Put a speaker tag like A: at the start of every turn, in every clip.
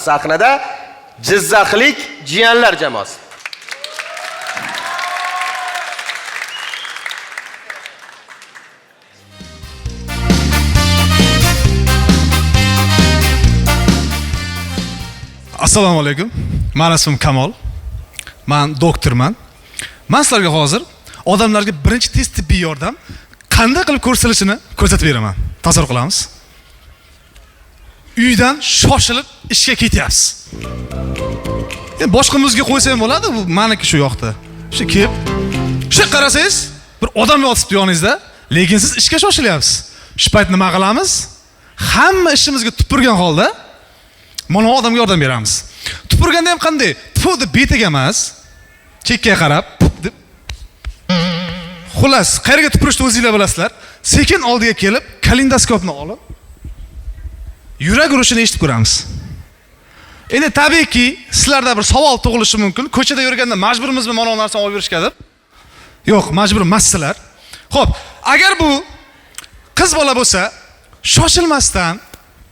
A: Sahnada Jizzaxlik jiyanlar jamoasi.
B: Assalomu alaykum. Mani ismim Kamol. Man doktorman. Man sizlarga hozir odamlarga birinchi tez tibbiy yordam qanday qilib ko'rsatilishini ko'rsatib beraman. Tasavvur qilamiz. Uydan shoshilib ishga ketyapsiz. Endi boshqa muzga qo'ysa ham bo'ladi, bu maniki shu yoqda. Shu kelib, shu qarasangiz, bir odam yotibdi yoningizda, lekin siz ishga shoshilyapsiz. Shu payt nima qilamiz? Hamma ishimizga tupurgan holda mana bu odamga yordam beramiz. Tupurganda ham qanday? Tfu deb betiga emas, chekkaga qarab puf deb. Xullas, qayerga tupurishni o'zinglar bilasizlar. Sekin oldiga kelib, kalendoskopni olib, yurak urishini eshitib ko'ramiz. Endi tabiiyki, sizlarda bir savol tug'ilishi mumkin. Ko'chada yurganda majburmizmi mana bu narsani olib yurishga deb? Yo'q, majbur emassizlar. Xo'p, agar bu qiz bola bo'lsa, shoshilmasdan,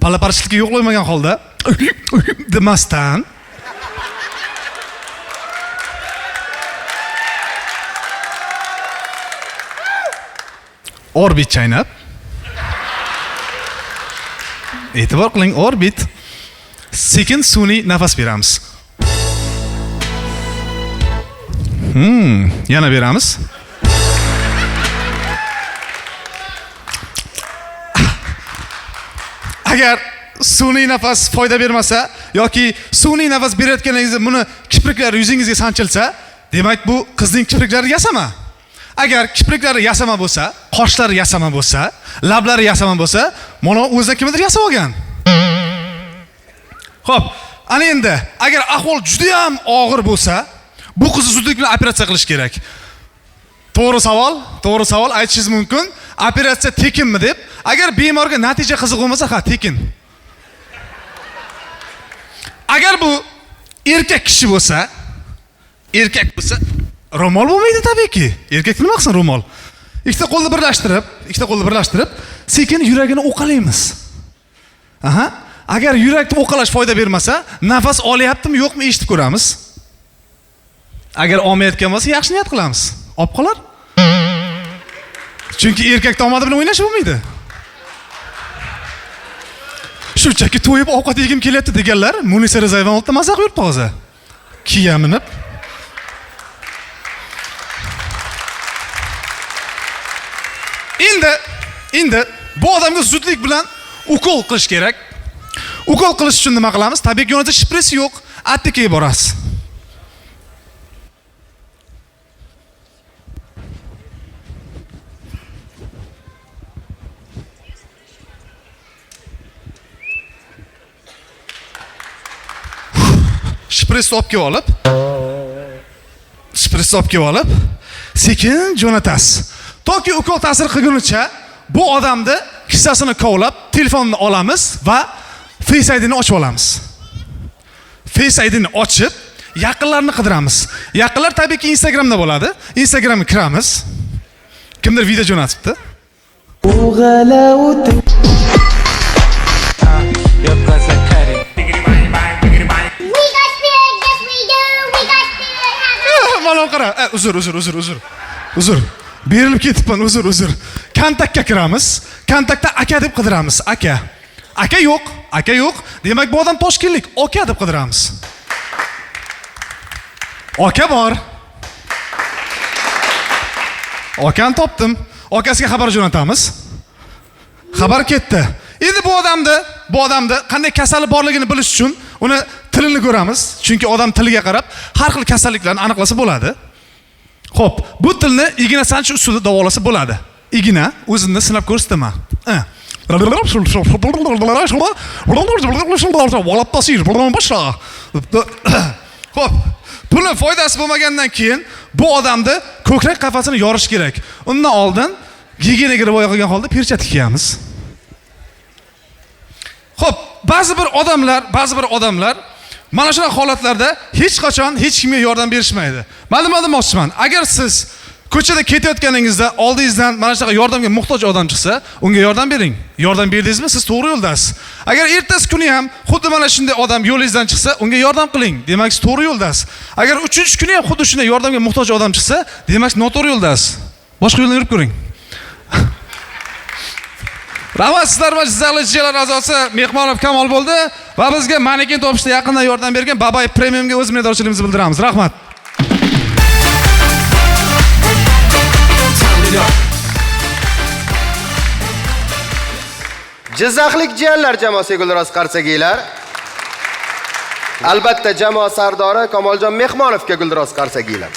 B: palaparishlikka yo'l qo'ymagan holda demasdan orbit chaynab, e'tibor qiling, orbit, sekin sun'iy nafas beramiz. Yana beramiz. Agar sun'iy nafas foyda bermasa yoki sun'iy nafas berayotganingizda buni kipriklari yuzingizga sanchilsa, demak bu qizning kipriklari yasama. Agar kipriklari yasama bo'lsa, qoshlari yasama bo'lsa, lablari yasama bo'lsa, mana o'zidan kimdir yasab olgan. Xo'p, ana endi agar ahvol juda ham og'ir bo'lsa, bu qizni zudlik bilan operatsiya qilish kerak. To'g'ri savol, to'g'ri savol aytishingiz mumkin. Operatsiya tekinmi deb. Agar bemorga natija qiziq bo'lmasa, ha, tekin. Agar bu erkak kishi bo'lsa, erkak bo'lsa, ro'mol bo'lmaydi tabiiyki. Erkak nima qilsin ro'mol? Ikkita qo'lni birlashtirib, ikkita qo'lni birlashtirib, sekin yuragini o'qalaymiz. Aha. Agar yurakni o'qalash foyda bermasa, nafas olyaptimi, yo'qmi eshitib ko'ramiz. Agar olmayotgan bo'lsa, yaxshi niyat qilamiz. Olib qolar. Chunki erkak omadi bilan o'ynash bo'lmaydi. Shunchaki to'yib ovqat yegim kelyapti deganlar Munisa Rizayevani oldida maza qilib yuribdi hozir. Kiya minib. Endi bu odamga zudlik bilan ukol qilish kerak. Ukol qilish uchun nima qilamiz? Tabiiyki yonida shpris yo'q, aptekaga borasiz. Shprisni olib kelib olib, shprisni olib kelib olib, sekin jo'natasiz. Toki ukol ta'sir qilgunicha bu odamni kissasini kovlab, telefonni olamiz va Face IDni ochib olamiz. Face IDni ochib, yaqinlarni qidiramiz. Yaqinlar tabiiyki Instagramda bo'ladi. Instagramga kiramiz. Kimdir video jo'natibdi.
C: يبقى سكري
D: We got spirit, yes we do. We got spirit. Have
B: Mana qara. Uzr, uzr, uzr, uzr. Uzr. Berilib ketibman, uzr, uzr. Kontaktga kiramiz. Kontaktda aka deb qidiramiz. Aka. Aka yo'q, aka yo'q. Demak, bu odam toshkentlik. Aka deb qidiramiz. Aka bor. Akani topdim. Akasiga xabar jo'natamiz. Xabar ketdi. Endi bu odamni qanday kasali borligini bilish uchun uni tilini ko'ramiz. Chunki odam tiliga qarab har xil kasalliklarni aniqlasa bo'ladi. Xo'p, bu tilni igna sanchish usulida davolasa bo'ladi. Igna o'zimni sinab ko'rsataman. Xo'p, buni foydasi bo'lmagandan keyin bu odamni ko'krak qafasini yorish kerak. Undan oldin gigiyenaga rioya qilgan holda perchatka kiyamiz. Xo'p, ba'zi bir odamlar mana shunaqa holatlarda hech qachon hech kimga yordam berishmaydi. Man nima demoqchiman? Agar siz Ko'chada ketayotganingizda oldingizdan mana shunaqa yordamga muhtoj odam chiqsa, unga yordam bering. Yordam berdingizmi, siz to'g'ri yo'ldasiz. Agar ertasi kuni ham xuddi mana shunday odam yo'lingizdan chiqsa, unga yordam qiling. Demak, siz to'g'ri yo'ldasiz. Agar uchinchi kuni ham xuddi shunday yordamga muhtoj odam chiqsa, demak, siz noto'g'ri yo'ldasiz. Boshqa yo'ldan yurib ko'ring. Rahmat sizlar va Jizzaxlik jiyanlar a'zosi Mehmonov Kamol bo'ldi va bizga maneken topishda yaqindan yordam bergan Babay Premiumga o'z minnatdorchiligimizni bildiramiz. Rahmat.
A: Jizzaxlik jiyanlar jamoasiga gulroz qarsakiylar. Albatta, jamoa sardori Kamoljon Mehmonovga gulroz qarsakiylar.